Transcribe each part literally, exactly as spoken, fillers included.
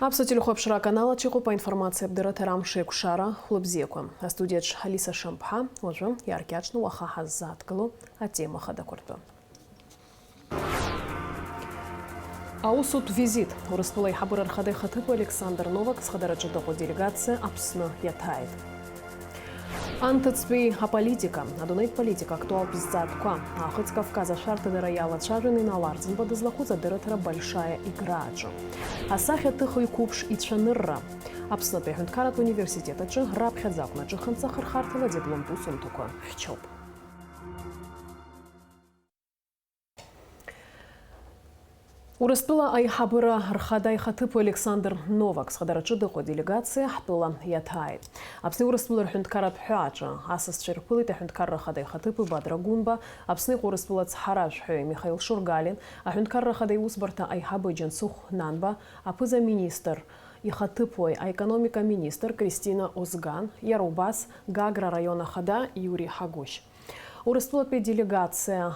Аԥсуа телехәаԥшра аканал аҿы иҟоуп аинформациа абдырраҭара амш еиқәшара. Хәлыбзиақәа. Астудиаҿ Алиса Шамԥҳа, уажәы иааркьаҿны уаха ҳаззааҭгыло атема хадақәа ртәы. Аусутә визит. Урыстәыла аиҳабыра рхада ихаҭыԥуаҩ Александр Новак зхадараҿы дыҟоу делегациа Аԥсны иаҭааит. Анҭыҵтәи аполитика, адунеитә политика актуалтә зҵаатәқәа, Аахыҵ Кавказ ашәарҭадара иалацәажәон Инал Арӡынба дызлахәыз адырраҭара Большая игра аҿы. Асахьаҭыхҩы қәыԥш ицәанырра. Аԥснытәи аҳәынҭқарратә университет аҿы раԥхьаӡа акәны аҿыханҵа ахырхарҭала адипломтә усумҭақәа хьчоуп. Урыстәыла аиҳабыра рхада ихаҭыԥуаҩ Александр Новак зхадараҿы дыҟоу аделегациа ҳтәыла иаҭааит. Аԥсни Урыстәылеи рҳәынҭқарратә ҳәааҿы асасцәа ирԥылеит аҳәынҭқарра ахада ихаҭыԥуаҩ Бадра Гәынба, Аԥсни Урыстәыла ацҳаражәҳәаҩ Михаил Шургалин, аҳәынҭқарра ахада иусбарҭа аиҳабы Џьансыхә Нанба, аԥыза-министр ихаҭыԥуаҩ, аекономика аминистр Кристина Озган, иара убас Гагра араион ахада Иури Ҳагәышь. Урыстәылатәи аделегациа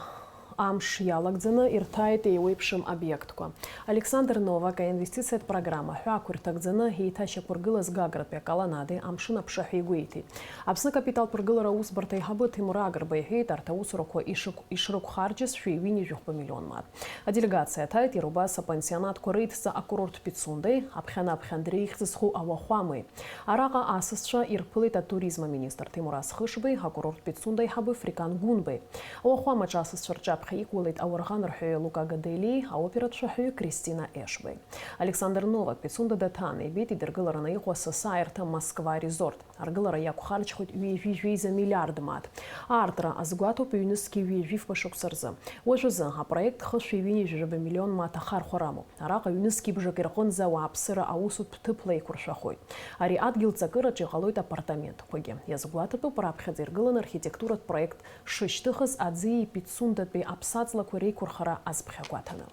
амш иалагӡаны ирҭааит еиуеиԥшым обиектқәа. Александр Новак аинвестициатә программа ҳәаақәа ирҭагӡаны еиҭашьақәыргылаз Гагратәи аколоннадеи амшын аԥшаҳәа игәеиҭеит. Аԥсны акапиталтә ргылара аусбарҭа аиҳабы Ҭемур Агрба иҳәеит, арҭ аусурақәа ишықә-, ишрықәхарџьыз шәи ҩынҩажәи жәохәба миллион мааҭ. Аделегациа аҭааит иара убас апансионатқәа рыдҵа акурорттә Пицундеи, аԥхьанаԥхьа Андреи ихьӡ зху ауахәамеи. Араҟа асасцәа ирԥылеит атуризм аминистр Ҭемураз Хышбеи, акурорттә Пицунда аиҳабы Фрикан Гәынбеи. Ауахәамаҿ асасцәа рҿаԥхьа иқәгылеит ауарӷанрҳәаҩы Лука Гаделии, аоператә шәаҳәаҩы Кристина Ешбеи. Александр Новак Пицунда даҭааны ибеит идыргылараны иҟоу асасааирҭа Москва резорт. Аргылара иақәхарџьхоит ҩажәи жәеиза миллиард мааҭ. Аартра азгәаҭоуп ҩнызқьи ҩажәи фба шықәса рзы. Уажәазы апроект хышәи ҩынҩажәи жәаба миллион мааҭ ахархәара амоуп. Араҟа ҩнызқьи бжак ирҟынӡа ауааԥсыра аусутә ҭыԥла еиқәыршәахоит. Ари адгьыл ҵакыраҿы иҟалоит апартаментқәагьы. Иазгәаҭатәуп, раԥхьаӡа иргыланы архитектуратә проект шышьҭыхыз аӡиеи Пицундатәи аԥсаҵлақәеи реиқәырхара азԥхьагәаҭаны.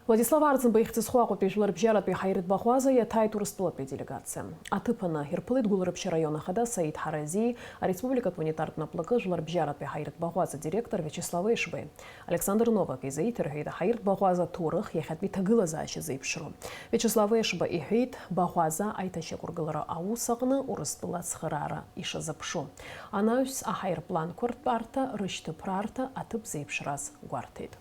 Владислав Арӡынба ихьӡ зху Аҟәатәи жәларбжьаратәи ҳаиртә баӷәаза иаҭааит Урыстәылатәи аделегациа. Аҭыԥаны ирԥылеит Гәылрыԥшь араион ахада Саид Ҳаразии, ареспубликатә унитартә наплакы жәларбжьаратәи ҳаиртә баӷәаза директор Виачеслав Ешбеи. Александр Новак изеиҭарҳәеит аҳаиртә баӷәаза аҭоурых иахьатәи ҭагылазаашьа зеиԥшроу. Виачеслав Ешба иҳәеит, баӷәаза аиҭашьақәыргылара аус аҟны Урыстәыла ацхыраара ишазыԥшу. Анаҩс аҳаирпланқәа ртәарҭа, рышьҭыԥрарҭа аҭыԥ зеиԥшраз гәарҭеит.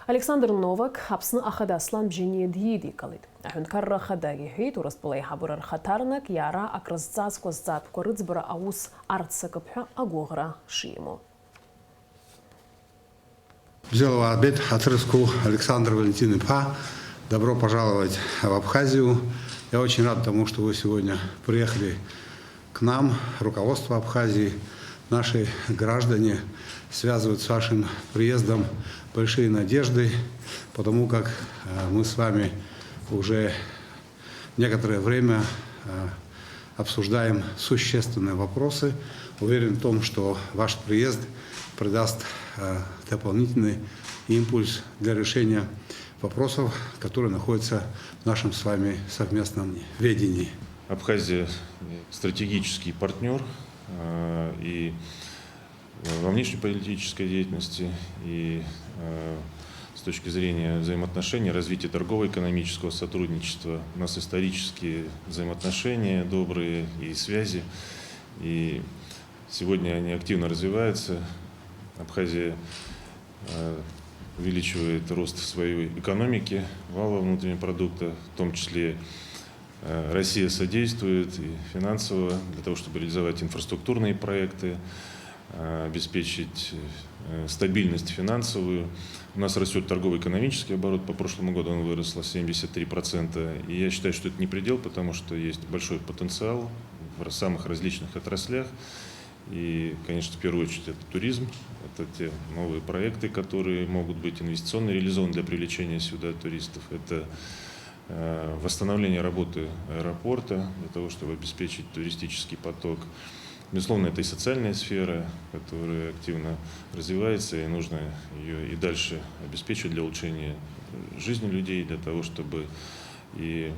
Александр Новак Аԥсны ахада Аслан Бжьаниа дидикылеит. Аҳәынҭқарра ахада иҳәеит, Урыстәыла аиҳабыра рхаҭарнак иара акрызҵазкуа зҵаатәқәа рыӡбара аус арццакып ҳәа агәыӷра шимоу. Бзиала уаабеит, ҳаҭыр зқәу Александр Валентин-иԥа, добро пожаловать в Абхазию. Я очень рад тому, что вы сегодня приехали к нам, руководство Абхазии. Наши граждане связывают с вашим приездом большие надежды, потому как, э, мы с вами уже некоторое время, э, обсуждаем существенные вопросы. Уверен в том, что ваш приезд придаст, э, дополнительный импульс для решения вопросов, которые находятся в нашем с вами совместном ведении. Абхазия — стратегический партнёр, э, и во внешнеполитической деятельности, и, э, с точки зрения взаимоотношений, развития торгово-экономического сотрудничества. У нас исторические взаимоотношения добрые и связи. И сегодня они активно развиваются. Абхазия, э, увеличивает рост своей экономики, валового внутреннего продукта, в том числе, э, Россия содействует и финансово для того, чтобы реализовать инфраструктурные проекты, э, обеспечить, э, стабильность финансовую. У нас растёт торгово-экономический оборот. По прошлому году он вырос на семьдесят три процента. И я считаю, что это не предел, потому что есть большой потенциал в самых различных отраслях. И, конечно, в первую очередь, это туризм, это те новые проекты, которые могут быть инвестиционно реализованы для привлечения сюда туристов. Это, э, восстановление работы аэропорта для того, чтобы обеспечить туристический поток. Безусловно, это и социальная сфера, которая активно развивается, и нужно её и дальше обеспечивать для улучшения жизни людей, для того, чтобы и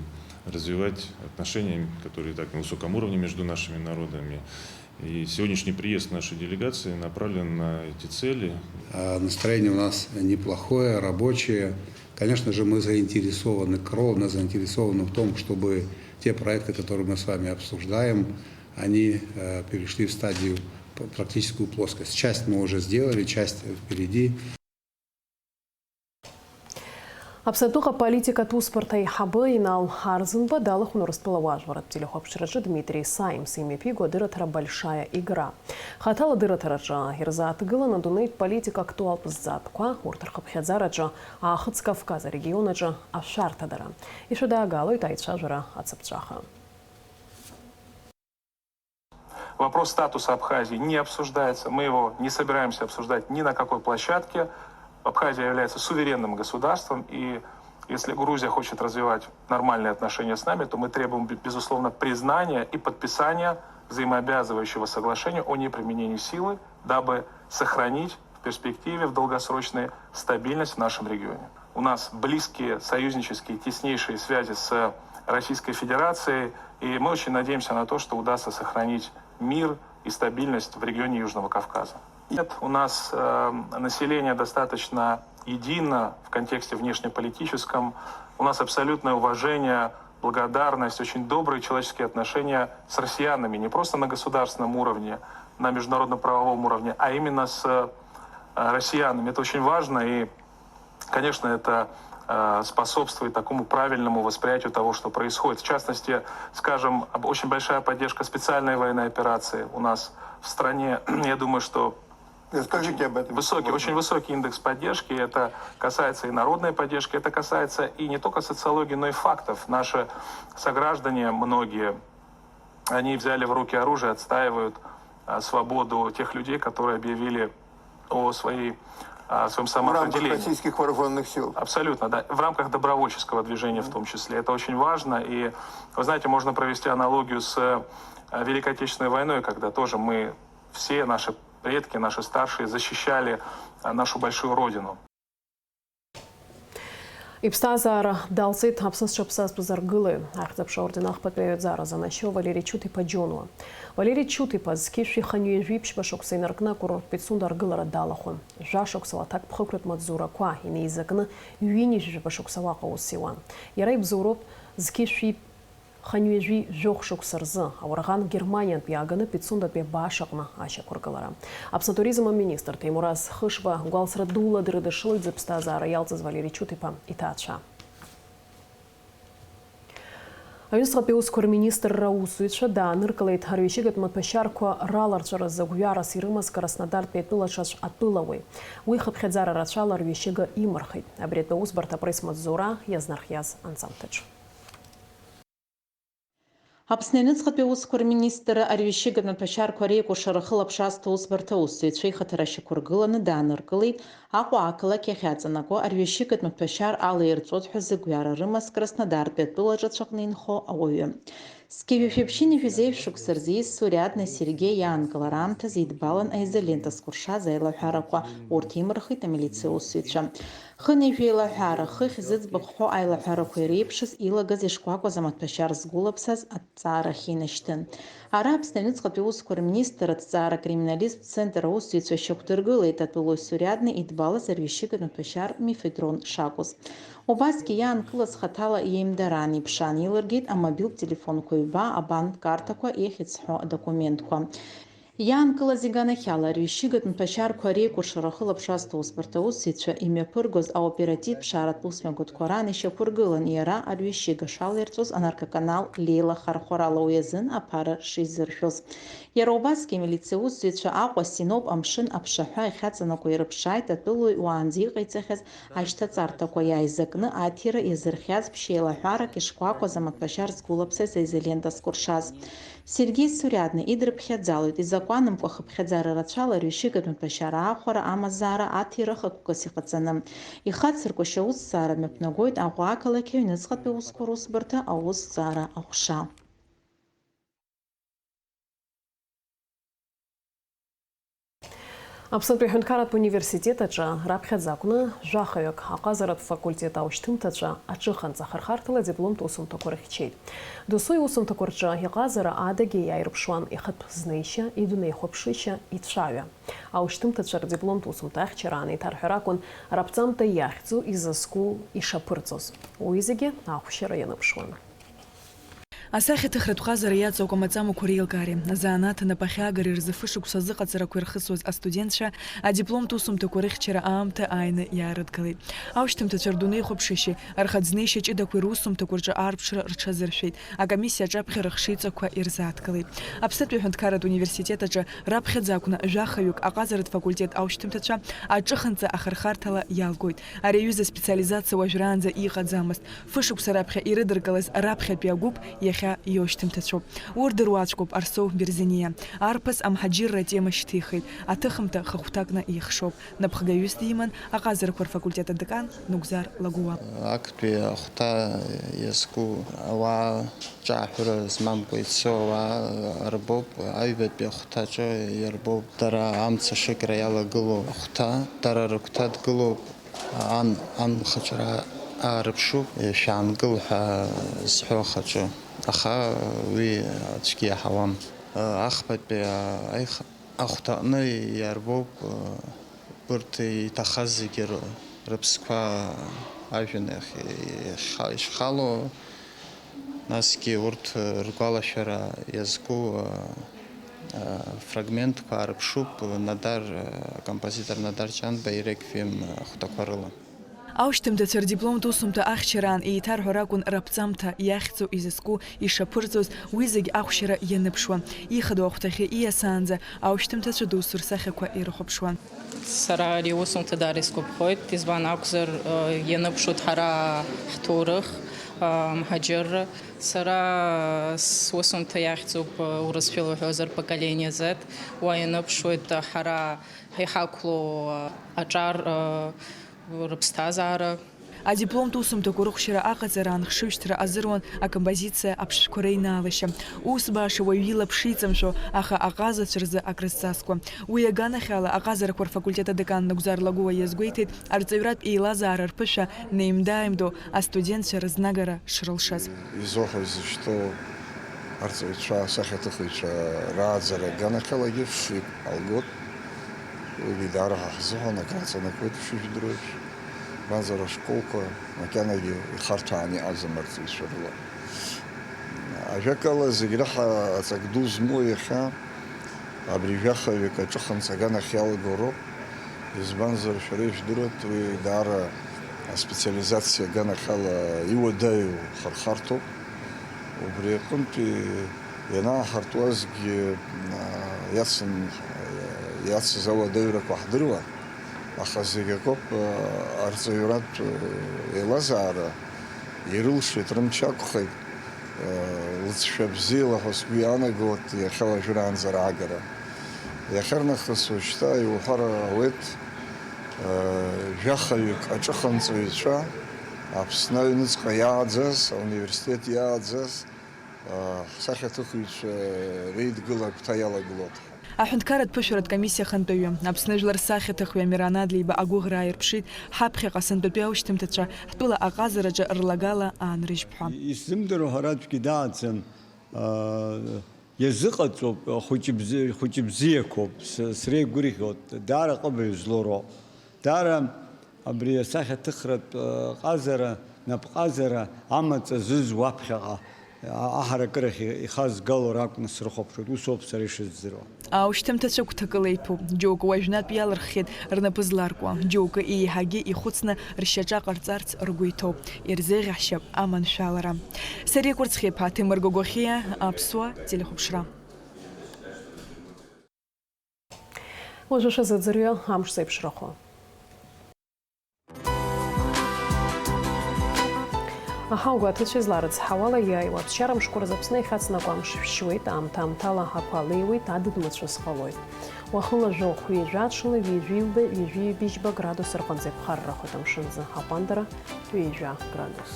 развивать отношения, которые и так на высоком уровне между нашими народами. И сегодняшний приезд нашей делегации направлен на эти цели. А настроение у нас неплохое, рабочее. Конечно же, мы заинтересованы, кровно заинтересованы в том, чтобы те проекты, которые мы с вами обсуждаем, они э, перешли в стадию, п- практическую плоскость. Часть мы уже сделали, часть впереди. Аԥсны атәыла аполитикатә усбарҭа аиҳабы Инал Арӡынба далахәын Урыстәыла уаажәларратә телехәаԥшраҿы Дмитрий Саимс имҩаԥиго адырраҭара Большая игра. Хаҭала адырраҭараҿы ирзааҭгылан адунеитә политика актуалтә зҵаатәқәа, урҭ рхыԥхьаӡараҿы Аахыҵ Кавказ арегион аҿы ашәарҭадара. Ишәыдаагалоит аицәажәара ацыԥҵәаха. Вопрос статуса Абхазии не обсуждается, мы его не собираемся обсуждать ни на какой площадке. Абхазия является суверенным государством, и если Грузия хочет развивать нормальные отношения с нами, то мы требуем, бе- безусловно, признания и подписания взаимообязывающего соглашения о неприменении силы, дабы сохранить в перспективе, в долгосрочной, стабильность в нашем регионе. У нас близкие союзнические, теснейшие связи с Российской Федерацией, и мы очень надеемся на то, что удастся сохранить мир и стабильность в регионе Южного Кавказа. Нет, у нас э, население достаточно едино в контексте внешнеполитическом. У нас абсолютное уважение, благодарность, очень добрые человеческие отношения с россиянами, не просто на государственном уровне, на международно-правовом уровне, а именно с э, россиянами. Это очень важно, и, конечно, это э, способствует такому правильному восприятию того, что происходит. В частности, скажем, об- очень большая поддержка специальной военной операции у нас в стране. Я думаю, что Расскажите об этом. Высокий, очень высокий индекс поддержки. Это касается и народной поддержки, это касается и не только социологии, но и фактов. Наши сограждане, многие, они взяли в руки оружие, отстаивают а, свободу тех людей, которые объявили о своей, а, своем В рамках самоопределении. Российских вооруженных сил. Абсолютно, да. В рамках добровольческого движения в том числе. Это очень важно. И, вы знаете, можно провести аналогию с э, Великой Отечественной войной, когда тоже мы все, наши предки, наши старшие защищали э, нашу большую Родину. Иԥсҭазаара далҵит Аԥсны зҽаԥсазтәыз аргылаҩ. Ахьӡ-аԥша аорден ахԥатәи аҩаӡара занашьоу Валери Чуҭ-иԥа Џьонуа. Валери Чуҭ-иԥа зқьышәи хынҩажәи ԥшьба шықәса инаркны акурорттә Пицунда аргылара далахәын. Жәа шықәсала аҭакԥхықәратә маҵзурақәа инеизакны ҩынҩажәи жәаба шықәса уаҟа аус иуан. Иара ибзоуроуп зқьышәи хынҩажәи жәохә шықәса рзы ауарӷан Германиантә иааганы Пицундатәи абааш аҟны ашьақәыргылара. Аԥсны атуризм аминистр Ҭемураз Хышба гәалсра дула дрыдышшылеит зыԥсҭазаара иалҵыз Валери Чуҭ-иԥа иҭаацәа. Аҩныҵҟатәи аусқәа рминистрра аусзуҩцәа дааныркылеит арҩашьыгатә маҭәашьарқәа раларҵәара зы гәҩарас ирымаз Краснодартәи атәылаҿацә атәылауаҩ. Уи хыԥхьаӡара рацәала арҩашьыга имырхит. Абри атәы аусбарҭа апресс-маҵзура иазнархиаз анҵамҭаҿ. Аԥсны аҩныҵҟатәи аусқәа рминистрра арҩашьыгатә маҭәашьарқәа реикәыршара ахылаԥшра азҭо аусбарҭа аусзуҩцәа ихаҭара шьақәыргыланы дааныркылеит Аҟәа ақалақь ахь аҵанакуа арҩашьыгатә маҭәашьар алаирҵәоит ҳәа зыгәҩара рымаз Краснодартәи атәылаҿацә аҟны инхо ауаҩы. Зқьи жәшәи ԥшьынҩажәи жәеиза шықәса рзы ииз Суриадни Сергеи иаанкылара аамҭазы идбалан аизолента зкәыршаз аилаҳәарақәа, урҭ имырхит амилициа аусзуҩцәа. Хынҩажәи еилаҳәара, хыхь зыӡбахә ҳәо аилаҳәарақәа иреиԥшыз, илагаз ишкәакәаз амаҭәашьар згәылаԥсаз аҭҵаарахь инашьҭын. Ара Аԥсны аҩныҵҟатәи аусқәа рминистр аҭҵаара акриминалисттә центр аусзуҩцәа шьақәдыргылеит атәылауаҩ Суриадни идбалаз арҩашьыгатә маҭәашьар мефедрон шакәыз. Убасгьы иаанкылаз хаҭала иеимдаран, иԥшаан, илыргеит амобилтә телефонқәа ҩба, абанк карҭақәа, ихьӡ зҳәо адокументқәа. Иаанкылаз иганахьала, арҩашьыгатә маҭәашьарқәа реикәыршара ахылаԥшра азҭо аусбарҭа аусзуҩцәа имҩаԥыргоз аоперативтә ԥшааратә усмҩаԥгатәқәа раан ишьақәыргылан, иара арҩашьыга шалаирҵәоз анаркоканал леилахархәарала уи азын аԥара шизыршәоз. Иара убасгьы амилициа усзуҩцәа Аҟәа, Синоп, Амшын аԥшаҳәа иахьаҵанакуа ирыԥшааит атәылауаҩ уаанӡа иҟаиҵахьаз ашьҭаҵарҭақәа иааизакны аҭира иазырхиаз ԥшьеилаҳәарак ишкәакәаз амаҭәашьар згәылаԥсаз аизолента зкәыршаз. Сергеи Суриадни идрыԥхьаӡалоит, изакәанымкәа хыԥхьаӡара рацәала арҩашьыгатә маҭәашьар аахәара, амазаара, аҭира хықәкыс иҟаҵаны. Ихацырку ашьаусҭҵаара мҩаԥнагоит Аҟәа ақалақь аҩныҵҟатәи аусқәа русбарҭа аусҭҵаара аҟәша. Аԥснытәи аҳәынҭқарратә университет аҿы раԥхьаӡа акәны жәахаҩык аҟазаратә факультет аушьҭымҭацәа аҿыханҵа ахырхарҭала адипломтә усумҭақәа рыхьчеит. Досу иусумҭақәа рҿы иҟазара адагьы иааирԥшуан ихатә знеишьа, идунеихәаԥшышьа, ицәаҩа. Аушьҭымҭацәа рдипломтә усумҭа ахьчараан еиҭарҳәара акәын раԥҵамҭа иахьӡу, изызку, ишаԥырҵоз. Уи зегьы ахәшьара ианыԥшуан. Асахьаҭыхратә ҟазара иаҵоу амаҵамақәа реилкаареи, азанааҭ анапы ахьаагареи рзы фышықәса азыҟаҵарақәа ирхысуаз астудентцәа адипломтә усумҭақәа рыхьчара аамҭа ааины иаарыдгылеит. Аушьҭымҭацәа рдунеихәаԥшышьеи рхатә знеишьа ҷыдақәеи русумҭақәа рҿы аарԥшра рҽазыршәеит, акомиссиа аҿаԥхьа рыхшыҩҵақәа ирзааҭгылеит. Аԥснытәи аҳәынҭқарратә университет аҿы раԥхьаӡа акәны жәахаҩык аҟазаратә факультет аушьҭымҭацәа аҿыханҵа ахырхарҭала иалгоит. Ари аҩыза специализациа уажәраанӡа иҟаӡамызт. Фышықәса раԥхьа ирыдыркылаз раԥхьатәи агәыԥ иахьа иоушьҭымҭацәоуп. Урҭ дыруаӡәкуп Арсоу Берзениа. Арԥыс амҳаџьырра атема шьҭихит, аҭыхымҭа хахәҭакны ихшоуп. Напхгаҩыс диман аҟазарақәа рфакультет адекан Нугзар Лагәуа. Актәи ахәҭа иазку ауаа ҿааҳәыра змамкәа ицо ауаа рбоуп, аҩбатәи ахәҭаҿы иарбоуп, дара амца шыкра иалагылоу ахәҭа, дара рыгәҭа дгылоуп. Ан, анхаҿра аарыԥшуп, шәаангыл ҳәа зҳәо ахаҿы, аха уи аӡәгьы иаҳауам. Ахԥатәи аих-, ахәҭаҟны иарбоуп, урҭ иҭахаз зегьы ры-, рыԥсқәа ажәҩан ахь иахьха-, ишхало. Насгьы урҭ ргәалашәара иазку, а, а, фрагментқәа аарыԥшуп Надар, а, акомпозитор Надар Ҷанба иреквием ахәҭақәа рыла. Аушьҭымҭацәа рдипломтә усумҭа ахьчараан еиҭарҳәар акәын раԥҵамҭа иахьӡу, изызку, ишаԥырҵоз, уи зегь ахәшьара ианыԥшуан. Ихадоу ахәҭахьы ииасаанӡа аушьҭымҭацәа досу рсахьақәа ирыхәаԥшуан. Сара ари аусумҭа даара исгәаԥхоит, избан акәзар, э, ианыԥшуеит ҳара ҳҭоурых, э, мҳаџьырра. Сара сусумҭа иахьӡуп, э, Урысшәала уҳәозар, поколение Z, уа ианыԥшуеит, э, ҳара иҳақәлоу, э, аҿар, э, рыԥсҭазаара. Адипломтә усумҭақәа рыхәшьара аҟаҵараан хшыҩзышьҭра азыруан акомпозициа аԥшшәқәа реинаалашьа. Ус баша уаҩы илаԥш иҵамшәо, аха аҟазацәа рзы акрызҵазкуа. Уи аганахьала аҟазарақәа рфакультет адекан Нугзар Лагәуа иазгәеиҭеит, арҵаҩратә еилазаара рԥышәа неимда-ааимдо астудентцәа рызнагара шрылшаз. Изоуҳәо изышьҭоу арҵаҩцәа, асахьаҭыхыҩцәа рааӡара аганахьалагьы шик алгоит. Уигьы даара ҳа ҳзыҳәан акраҵанакуеит, ишыжәдыруеиԥш. Избанзар, ашколқәа макьанагьы ихарҭәааны иҟаӡам арҵаҩцәа рыла. Ажәакала, зегь раҳа аҵак ду змоу иахьа абри жәахаҩык аҿыханҵа аганахь иалаго роуп. Избанзар, шәара ижәдыруеит, уи даара аспециализациа аганахьала иуадаҩу хырхарҭоуп. Убри аҟынтәи ианааҳартуазгьы, а, иацын, иацыз ауадаҩрақәа ҳдыруан, аха зегь акоуп, а, арҵаҩратә, а, еилазаара ирылшеит, рымч ақәхеит, а, лҵшәа бзиала ҳәа сгәы иаанагоит иахьа уажәраанӡа раагара. Иахьарнахыс уажәшьҭа иуҳәар ауеит, а, жәахаҩык аҿыханҵаҩцәа Аԥсны аҩныҵҟа иааӡаз, ауниверситет иааӡаз, ҳсахьаҭыхыҩцәа реидгыла агәҭа иалагылоит. Аҳәынҭқарратә ԥышәаратә комиссиа ахантәаҩы, Аԥсны жәлар рсахьаҭыхҩы Амиран Адлеиба агәыӷра ааирԥшит ҳаԥхьаҟа сынтәатәи аушьҭымҭацәа ҳтәыла аҟазараҿы рлагала аанрыжьп ҳәа. Исзымдыруа ҳәа аӡәгьы дааӡам, аа, иазыҟаҵоуп, хәыҷы бзи-, хәыҷы бзиақәоуп, с-, среигәырӷьоит, даара ҟыбаҩ злоу роуп. Даара абри асахьаҭыхратә, э, ҟазара, напҟазара амаҵ азызуа аԥхьаҟа, а-, аҳаракырахь ихазгало ракәны срыхәаԥшуеит, усоуп сара ишыздыруа. Аушьҭымҭацәа гәҭакыла иҭәуп, џьоукы уажәнатә иалырххьеит рнапы зларкуа, џьоукы еиҳагьы ихәыцны ршьаҿа ҟарҵарц ргәы иҭоуп, ирзеиӷьаҳшьап аманшәалара. Сариа Кәырцхиаԥҳа, Ҭемыр Гогохиа, Аԥсуа телехәаԥшра. Уажәы шәазыӡырҩы амш зеиԥшрахо. Аҳауа гәаҭыцәа изларыцҳауала, иааиуа аԥсшьара мшқәа рзы Аԥсны иахьацнакуа амш шәшьуеит, аамҭа-аамҭала ақәа леиуеит, адыд мацәыс ҟалоит. Уахынла жәохә ҩажәа, аҽны ҩажәи ҩба, ҩажәи ҩбжьба градус рҟынӡа иԥхаррахоит, амшын аӡы аҟәандара ҩажәа градус.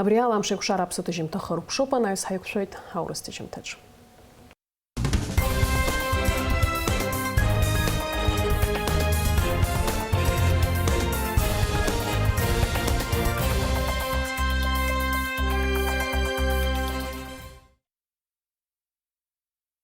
Абри ала Амшеикәшара аԥсуа ҭыжьымҭа хыркәшоуп, анаҩс ҳаиқәшәоит аурыс ҭыжьымҭаҿ.